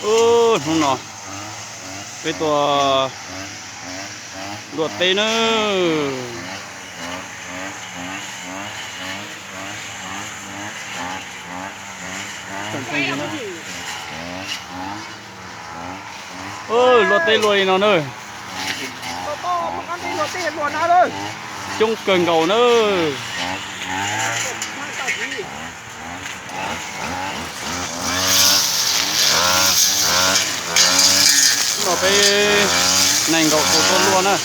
Ub, hnub no peb tuaj luaj teb na. Ub, luaj teb luaj li no na. Coob kawg nkaus na. No peb nees nkaum tus tuaj luaj na.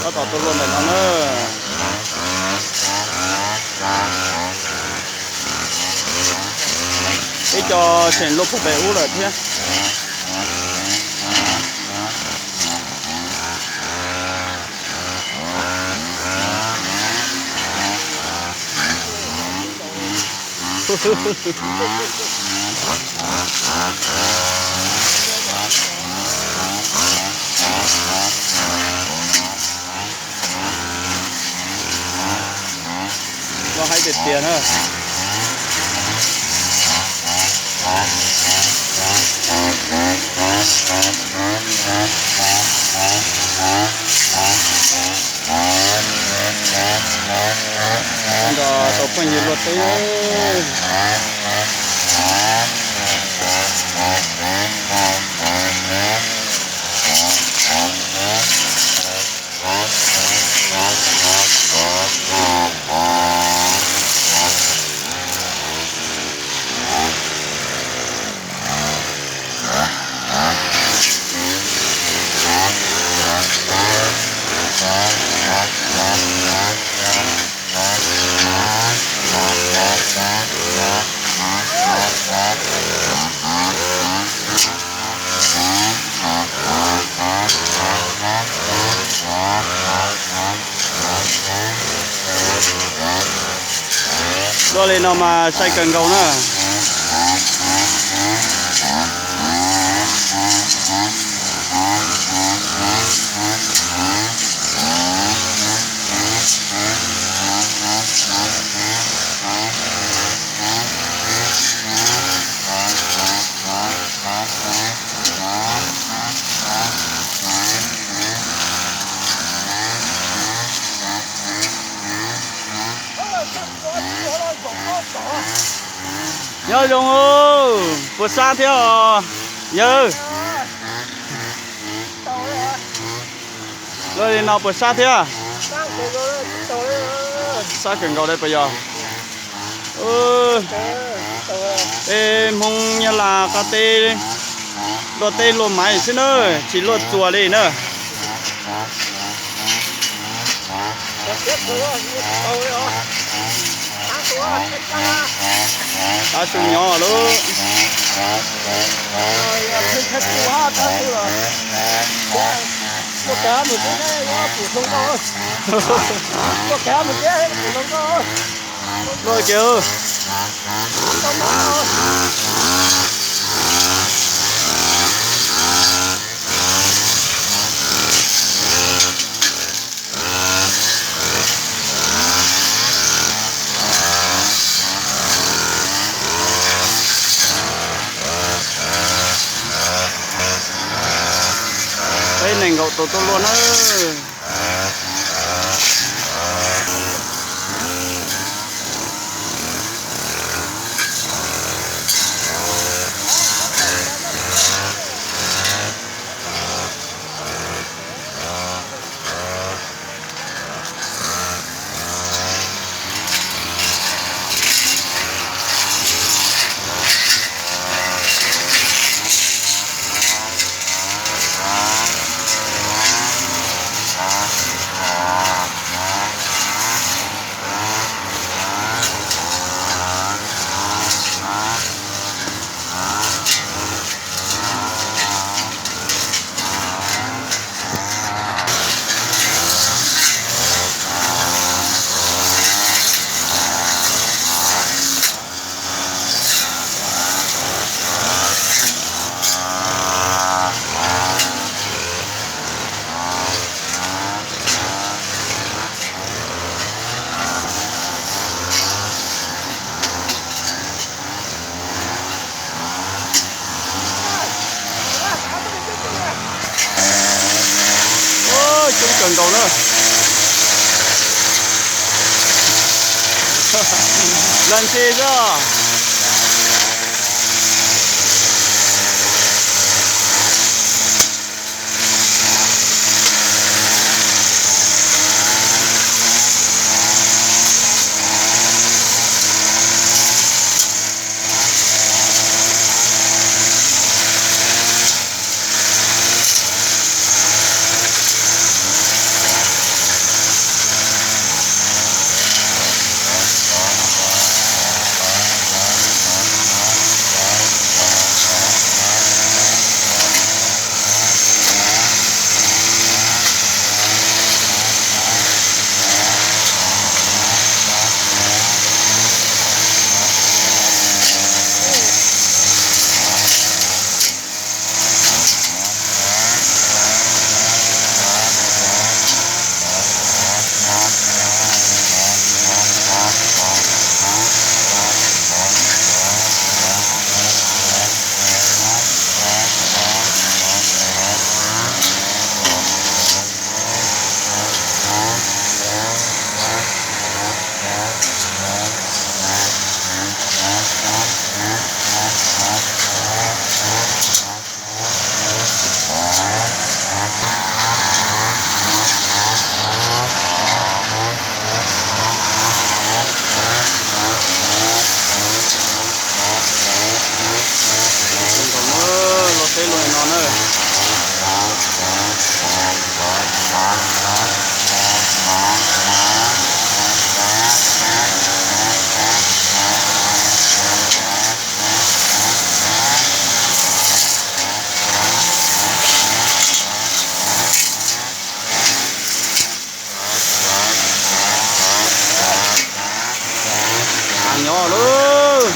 Tab tom tuaj luaj ntawm no na. Ib co tseem luaj puag pem ub lawm thiab. Luaj haib tiag tiag na. Nrog tau phooj ywg luaj teb. Luaj li no mas sai kawg nkaus na. Nyob zoo, puas sab thiab os yawg? Luaj li no puas sab thiab? Sab kawg nkaus li puas yog? Peb Hmoob Nyab Laj qab teb luaj teb luaj maiv xwb na, tsis luaj txuas li na. Qab su nyob lawm. Luaj kiag. Peb nees nkaum tus tuaj luaj na. kawg nkaus na. Leej txiv xwb. Los teb luaj no na. Nyob lawm.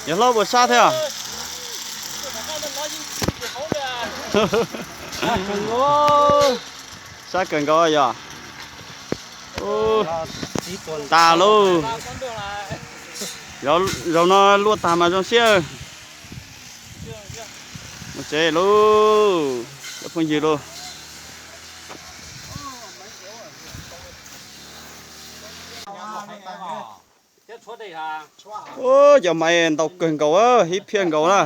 Yog hlob puas sab thiab? Sab kawg nkaus yog. Tas lauj. Zaum no luaj tag mas zoo siab. Mus tsev lauj cov phooj ywg lauj. Ub, cov maiv ntau kawg nkaus, ib phiaj nkaus na.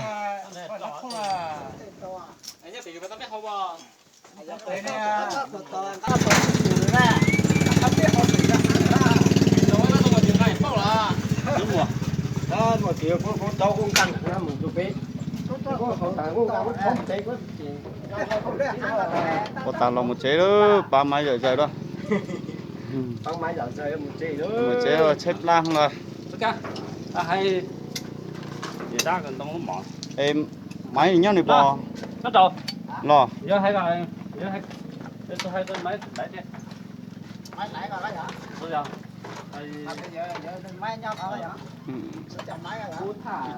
Ua tas los mus tsev lawm, pab maiv zom zaws lawm. Mus tsev tshaib plab lawm. Maiv nyob nws pom los.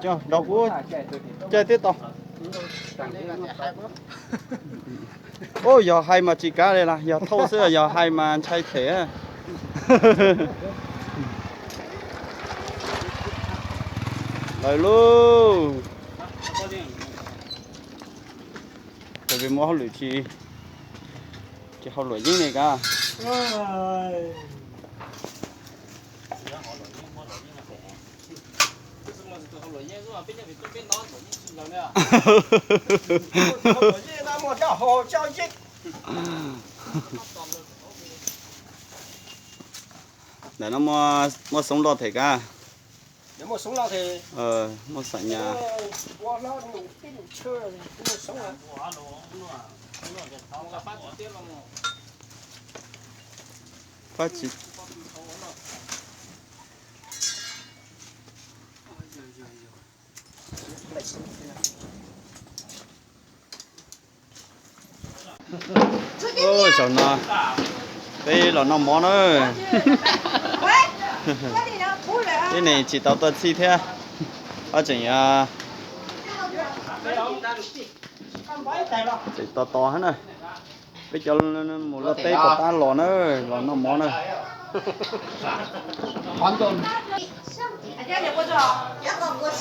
Coj nrog kuv caij tib tau. Ub, yog hais mas tsis kav li las, yog thauj xwb, yog hais mas ntshai phem. Lawm lauj. Muaj hauj lwm tsis, tsis hauj lwm yeeb li kab. Ntawm no muaj xoob loj them kab. Muaj xam nyas. Pab tsis Ub, zaum no peb los noj mov na. Tib neeg tsis tau tuaj txhij thiab, ob tseem, tseem tos tos thiab na. Peb cov mus luaj teb puag ta los na, los noj mov na.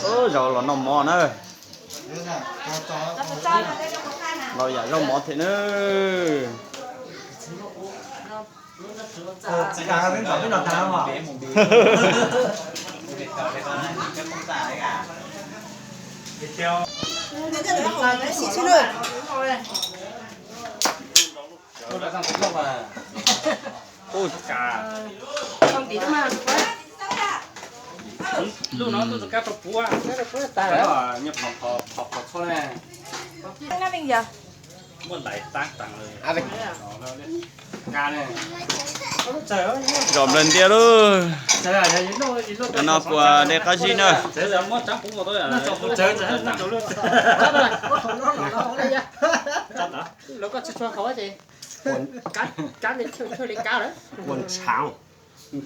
Ub, zaum los noj mov na. Los yam zaub mov thiab na. Ub, zom nplawg ntiaj lauj. Cov no puas de qab zib na. Sawv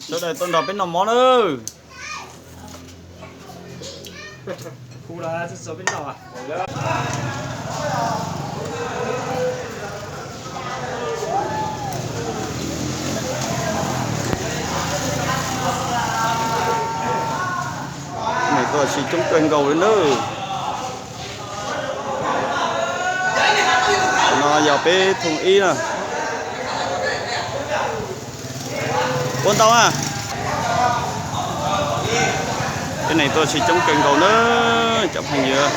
daws tuaj nrog peb noj mov na. Neeg tuaj tsis coob kawg nkaus li nawb. No yog peb thoob ib na. Ua ntau a. Peb neeg tuaj tsis coob kawg nkaus na, cov phooj ywg.